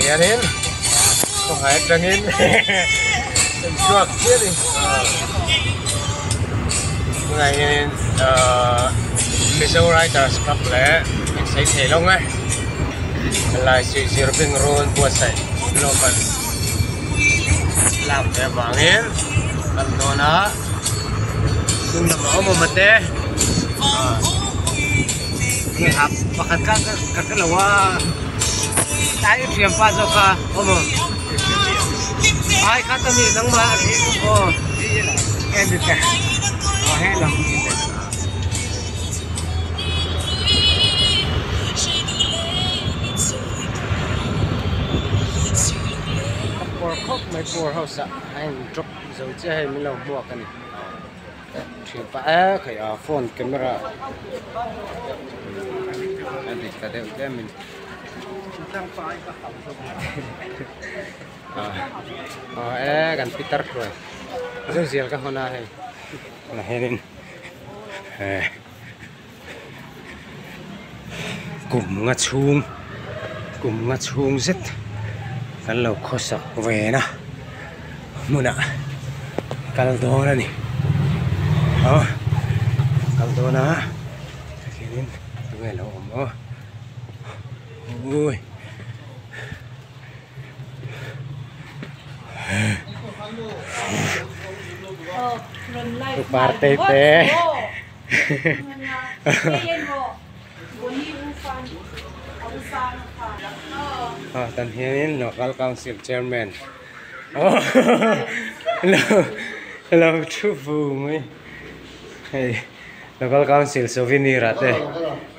Hianin khawhai atangin kan chhuak chiah a ni. Tunah hianin ahh Mizo Writers Club leh Insawi thei lo nge helai suihzir bing run buatsaih lawm an lak ve avangin kan dawn a hnung lamah awm awm te ahh pakhat kha ka hre lo a. Tlai i thiam pa zawk a awm aw ai kha ta mi nangmah aw en te aw he lam ka pawr khawp mai pawr house ah a in drop zo chiah hei min lo hmuak a ni. Thian pah e khai a phone camera a dik ta deuh tlem in aw e kan pitar hruai zau zial ka hawn a hei tunah hianin eh kum nga chhung kum nga chhung zet kan lo khawsak ve na hmunah kal dawn a ni aw kal dawn a khianin tunge lo awm aw ui. Parte te. Ah tan hianin local council chairman lo thu fu mai hei local council souvenir ah te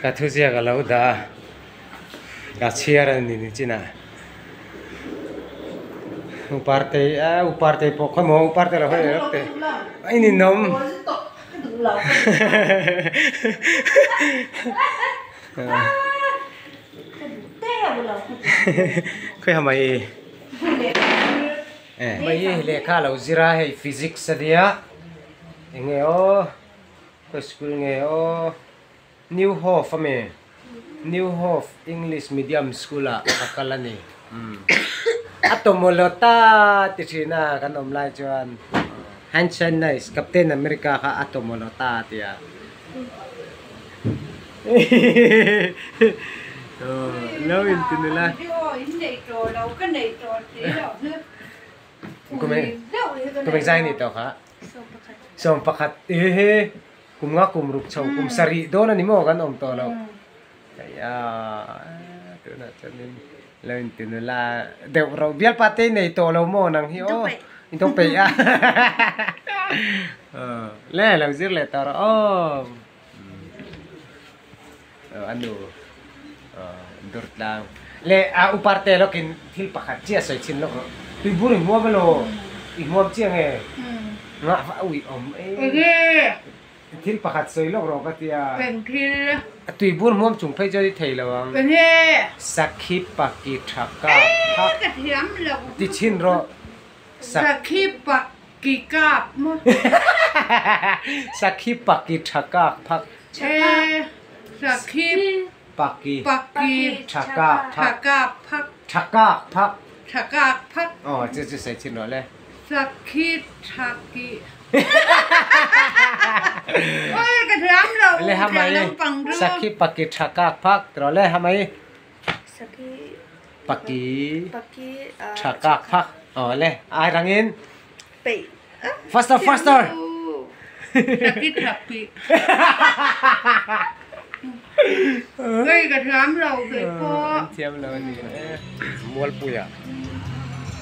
ka thuziak a lo dah a ka chhiar a ni nichinah Partei a u Partei pawh khaw maw u Partei lo hawi leh lawk teh a ininawm khawi ha mai mai hi lehkha a lo zir a hei physics a nia eng nge aw khawi school nge aw. New Hope a mi? New Hope English Medium School ah ka kal a ni. A tawmawlaw ta ti thin a kan awm lai chuan Hansen Nice Captain America kha a tawmawlaw ta a ti a. Lo in ti nula. Kum engzai ni tawh kha? 11 ehe. Kum nga kum ruk chho kum sarih dawn a ni maw kan awm tawh loh hei a tunah chuanin lo inti nula deuh rauh bial pa te nei tawh lo maw nang hi aw in tawng peih a le lo zir leh tawh rawh aw a nu dur tlang le a upar te lawkin thil pakhat chiah sawi chhin lawk rawh tuibur i hmuam elaw i hmuam chiah nge ngah va ui awm e thil pakhat sawi lawk rawh ka tia a tuibur hmuam chung phei chuan i thei lo ang sakhi paki tha ka ti chhin rawh sakhi paki kap maw sakhi paki tha kak phak sakhi paki paki tha kak phak tha kak phak tha kak phak tha kak phak aw chu chu sawi chhin rawh le sakhi tha ki oi ka thiam lo le ha mai sakhi paki tha kak phak rawh le ha mai sakhi paki paki tha kak phak aw le ai rangin peih faster faster sakhi tha pi oi ka thiam lo ve pawh thiam lo ani mualpuia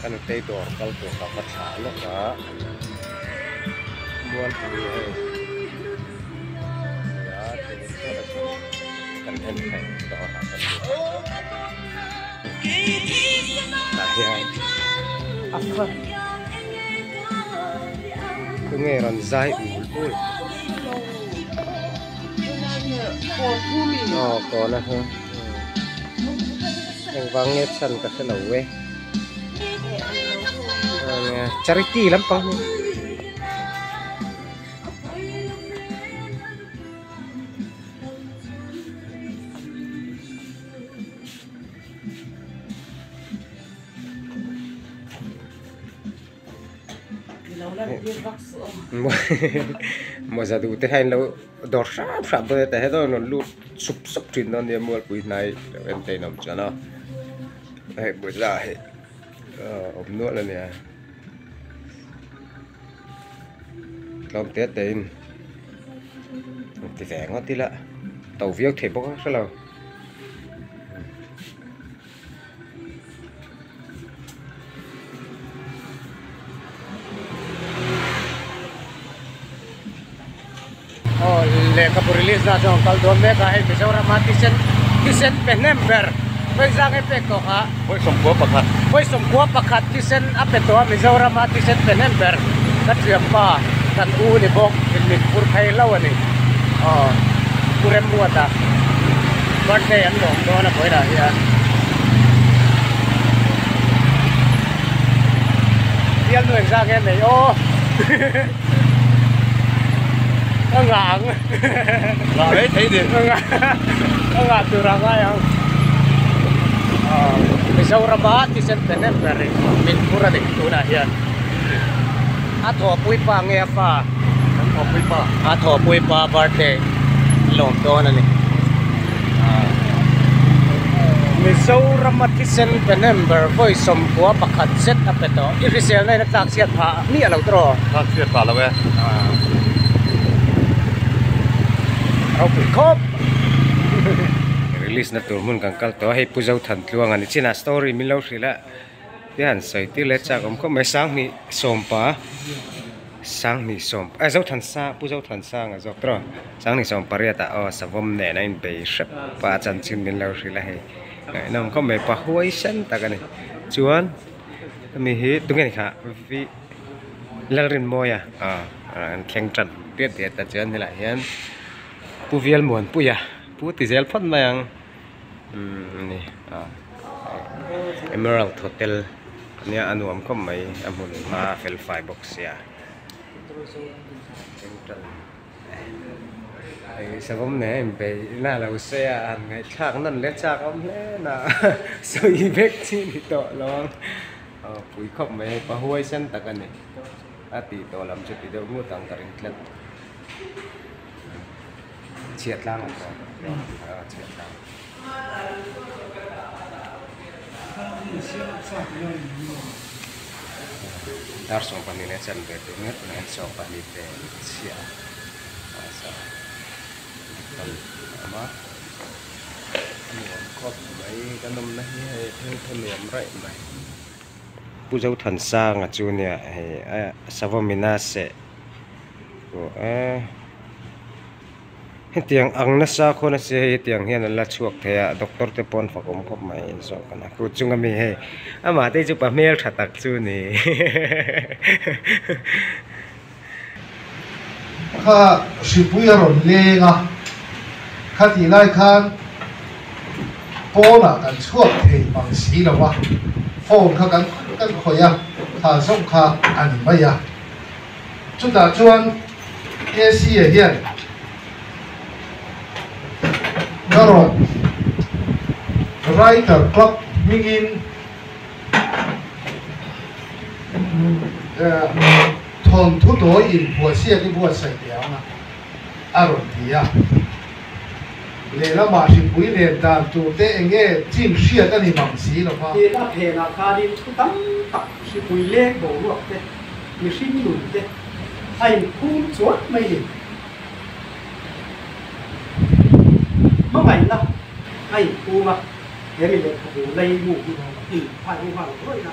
ka nutei dawr kal tur ka va thlah lawk a mualpui hei kan en thei dawr ah kan lut tah hian a fa tunge rawn zai ul ul aw kawn a hi engvang nge chhan ka hre lo e charity lampang hi. Mawza duh te hian lo dawr hrap hrap dawn a tah hian a rawn lut sup sup thin dawn nia mualpui hnai lo en te in awm chuan a hei mawza hi awm nual a nia tlawm te te in ti ve ngawt ila to viau thei bawk a hrelo. Aw lehkhabu release na chuan kal dawn mek a hei Mizoram a thisen thisen pe hnem ber vawi zang e pek tawh kha vawi sawmkua pakhat vawi sawmkua pakhat thisen a pe tawh a Mizoram a thisen pe hnem ber ka thianpa kan u ni bawk in min phur phei hlauh a ni aw Pu Remruata birthday an lawm dawn a vawiinah hian bialnu engzah nge nei aw a ngah ang ngah mai thei ni a ngah tur a ngai ang Mizoram a thisen pe hnem ber in min phur a ni tunah hian a thawhpui pa nge a fa Kan thawhpui pa. A thawhpui pa birthday lawm dawn a ni. Mizoram a thisen pe member vawi sawmkua pakhat zet a pe tawh. I hriselna in a tlak chhiat phah miah lo tawh. Tlak chhiat phah lo e. Ropui khawp. Release na tur hmun kan kal tawh a, hei Pu Zothantluanga ni chin a story min lo hrilh a. Te han sawi tir leh chak awm khawp mai sanghnih sawmpa sanghnih sawm eh Zothansa Pu Zothansanga zawk tawh sanghnih sawm pariat ah aw savawm nen a inbei hrep a chanchin min lo hrilh a hei ngaihnawm khawp mai pa huai sen tak a ni chuan hemi hi tunge ni kha vi Lalrinmawia ah an thleng tan diat diat a chuan helaiah hian Pu Vialmuanpuia Pu ti zel phawt mai ang. Umm ni a Emerald Hotel ania a nuam khawp mai a hmun hma a fel fai bawk sia hei savawm nen a inbeih na lo se a han ngaihthlak nawn leh chak awm hle na sawi vek chi ni tawh lo ang aw pui khawp mai hei pa huai sen tak a ni a tih tawh lam chu ti deuh ngut ang ka ring tlat. Chhiat tlang ang tawh a chhiat tlang. Dar 12 leh chanve tur nghet mai an 12 ve chhiah a sa kan awm a a nuam khawp mai kan awmna hi hei thengthaw nuam raih mai. Pu Zothansanga chu nia hei a savawmina seh. Hetiang ang nasa khawn a sia hei hetiang hian an la chhuak thei a doctor te pawh an fak awm khawp mai zawk a kut chunga mi hei amah te chu pa hmel tha tak chu ni Kha hripui a rawn leng a, khatih lai khan pawnah kan chhuak thei mang si lo a, phone kha kan kan khawih a, kha zawng kha a ni mai a. Chutah chuan KC-a hian ka rawn Writer Club hmingin thawnthu tawi inphuahsiak i buatsaih teh ang a, a rawn ti a. Lehlamah hripui len dan tur te eng nge chin hriat a ni mang si lo va. Tin, a phenah khanin thu tam tak hripui leng boruak te, mihring nun te a inphum chuan mai ni. Hmangaihna a inphum a, he mi lehkhabu leimu hi in phai ru nghal rawih a.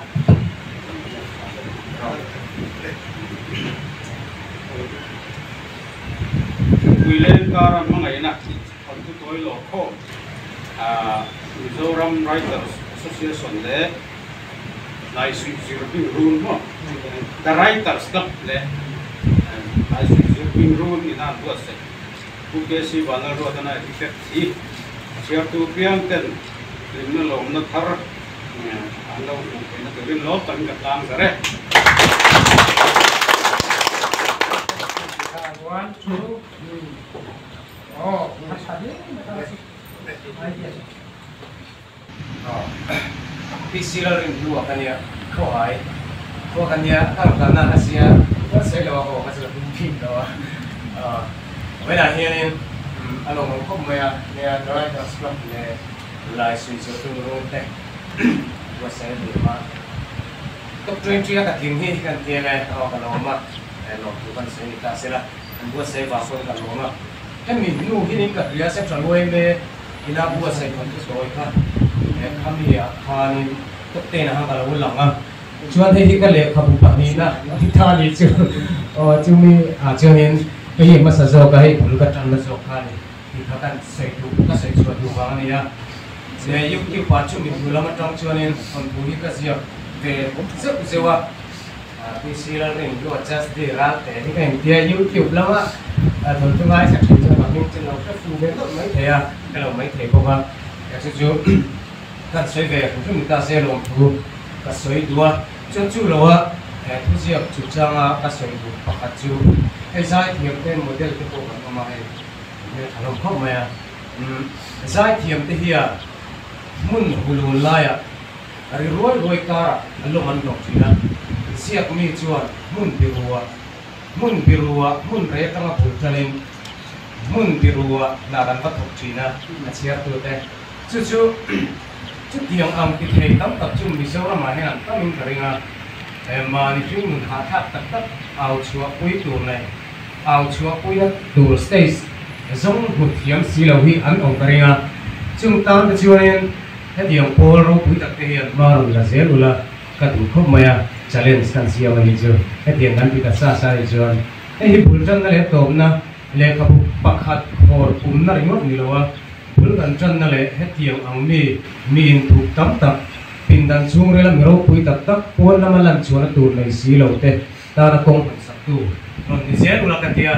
Thingpui leng kara hmangaihna thawnthu tawi lawr khawm Mizoram Writers Association leh Laisuih Zir Bing Run maw The Writers Club leh Laisuih Zir Bing Run ina an buatsaih Pu KC Vanlalruatana edited hi a chhiartu piang ten hlimna lawmna thar an lo hmuh theihna turin lawm takin ka tlang zar e. PC Lalrinhlua ka nia, khawhai khua ka nia, ka rawn kalna a sia. Kan sawi lo a haw kha chu ka tum thin lo a. Vawiinah hianin a lawmawm khawp mai a, nia The Writers Club leh Lai Suizawhtu Room te buatsaih a ni a. Top 20 a ka tling hi kan ti ang e, aw ka lawm a, lawmthu kan sawi ni ta sela, an buatsaih vang pawhin ka lawm a. Hemi hnu hianin ka hria Central yma ina buatsaih thawnthu sawi kha khami ah khanin top 10 ah khan ka lo lang a. Chuan hei hi ka lehkhabu pahnihna a ni ta a nih chu. Aw chumi ah chuanin hei hi hmasa zawk a, hei bul ka tanna zawk kha a ni tih kha kan sawi duh, ka sawi chhuah duh vang a ni a. Leh YouTube ah chumi hnu lam atang chuanin thawnthu hi ka ziak ve zeuh zeuh a. PC Lalrinhlua Just D Ralte hi ka intia YouTube lama thawnthu ngaithla thin chuan ka hming chu lo hre fu ve nawlh mai thei a, ka lo mai thei bawk a. Chu chu. Kan sawi ve hrim hrim ta se lawmthu ka sawi duh a, chuan chu lo a he thuziak chungchanga ka sawi duh pakhat chu hei zaithiam te model te pawh kan awm a, hei hmeltha hlawm khawp mai a, umm zaithiam te hian hmun hulun laiah ri ruai ruai karah an lawm an hlawk thin a, ziak mi chuan hmun biruah hmun biruah hmun rei atanga bul tanin hmun biruah hna kan va thawk thin a, a chhiartute. Chu chu chutiang ang ti thei tam tak chu Mizoramah hian an tamin ka ring a, mahni hring nun hahthlak tak tak au chhuahpui tur leh au chhuahpuina tur stage zawng hmu thiam si lo hi an awm ka ring a. Chung tan te chuanin hetiang pawl ropui tak te hian hma rawn la zel ula ka duh khawp mai a, challenge kan siam a nih chu hetiang kan ti ta sa sa nih chuan hei hi bul tanna leh tawpna lehkhabu pakhat khawr pumna ringawt ni lo a, Bul kan tanna leh hetiang ang mi, mi inthup tam tak, pindan chhungrila mi ropui tak tak pawn lama lan chhuahna tur nei si lo te tana kawng han saktu rawn ni zel ula ka tia,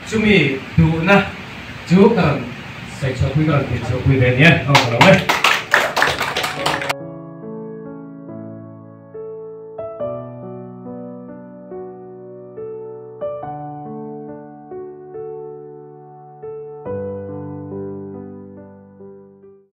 chumi duhna chu ka rawn sawi chhuahpui ka rawn thei chhuahpui ve nia, a awm lo e.